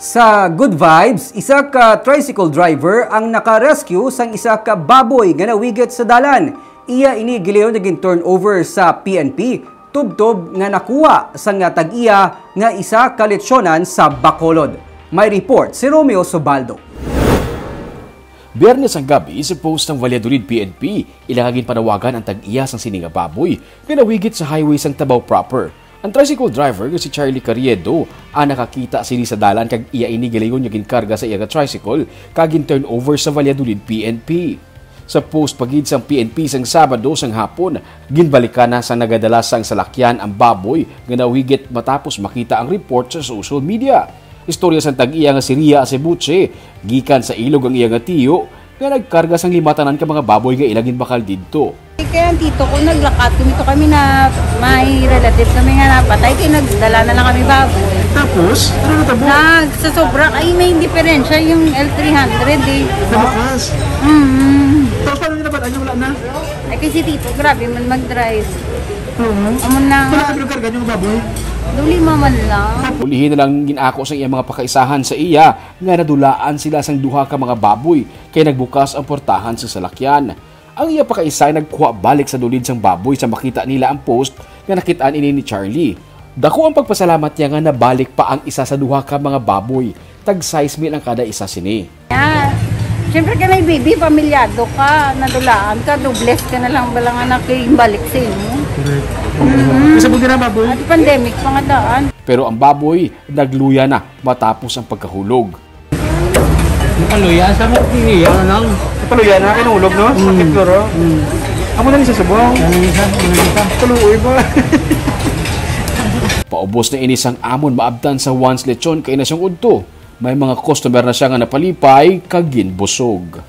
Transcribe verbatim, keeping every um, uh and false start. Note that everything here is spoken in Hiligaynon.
Sa Good Vibes, isa ka tricycle driver ang naka-rescue sang isa ka baboy nga nawigit sa dalan. Iya ini gilayon nga gin-turnover sa P N P, tubtob nga nakuha sang tag-iya nga isa ka lechon sa Bacolod. May report si Romeo Sobaldo. Biyernes ang gabi, sa post sang Valladolid P N P, ila nga ginpanawagan ang tag-iya sang sini nga baboy nga nawigit sa highway sang Tabaw proper. Ang tricycle driver nga si Charlie Carriedo ang nakakita sini sa dalan kag iya ini gilayon nga ginkarga sa iya nga tricycle kag gin-turn over sa Valladolid P N P. Sa post pa gid sang P N P sang Sabado sang hapon, ginbalikan na sang nagadala sang salakyan ang baboy nga nawigit matapos makita ang report sa social media. Istorya sang tag-iya nga si Ria Acebuche, gikan sa Ilog ang iya nga tiyo nga nagkarga sang lima tanan ka mga baboy nga ila ginbakal didto. Kaya ang tito ko, naglakat kami to kami na may relative kami nga napatay, kaya nagdala na lang kami baboy. Tapos, ano natabo? Nag, sa sobra, ay may diferensya yung L three hundred eh. Nabukas. Mm. Tapos paano nila ba? Ano, wala na? Ay kasi tito, grabe man mag-drive. Oo. Amo na, Wala ka pinagkarga yung baboy? dulima man lang. Ulihi na lang ginako sa iyang mga pakaisahan sa iya nga nadulaan sila sang duha ka mga baboy kay nagbukas ang portahan sa salakyan. Ang iya pakaisay nagkuha balik sa dulid sang baboy sa makita nila ang post nga nakitaan ini ni Charlie. Dako ang pagpasalamat niya nga nabalik pa ang isa sa duha ka mga baboy. Tag sais mil ang kada isa sini. Ah, siyempre ka may baby, pamilyado ka, nadulaan ka, dobles ka na lang bala nga nakimbalik sa imo. Isa po din ang baboy. At pandemic pa nga daan. Pero ang baboy nagluya na matapos ang pagkahulog. Kaluya sa mo, piliya na lang. Paluya na, kinulog, no? Sa kloro. Amo na ni sa subong. Ano yung isa? Ano yung isa? Kaluoy ba? Paubos na ini sang amon maabtan sa Once Lechon kay na siyang udto. May mga customer na siya nga napalipay kag ginbusog.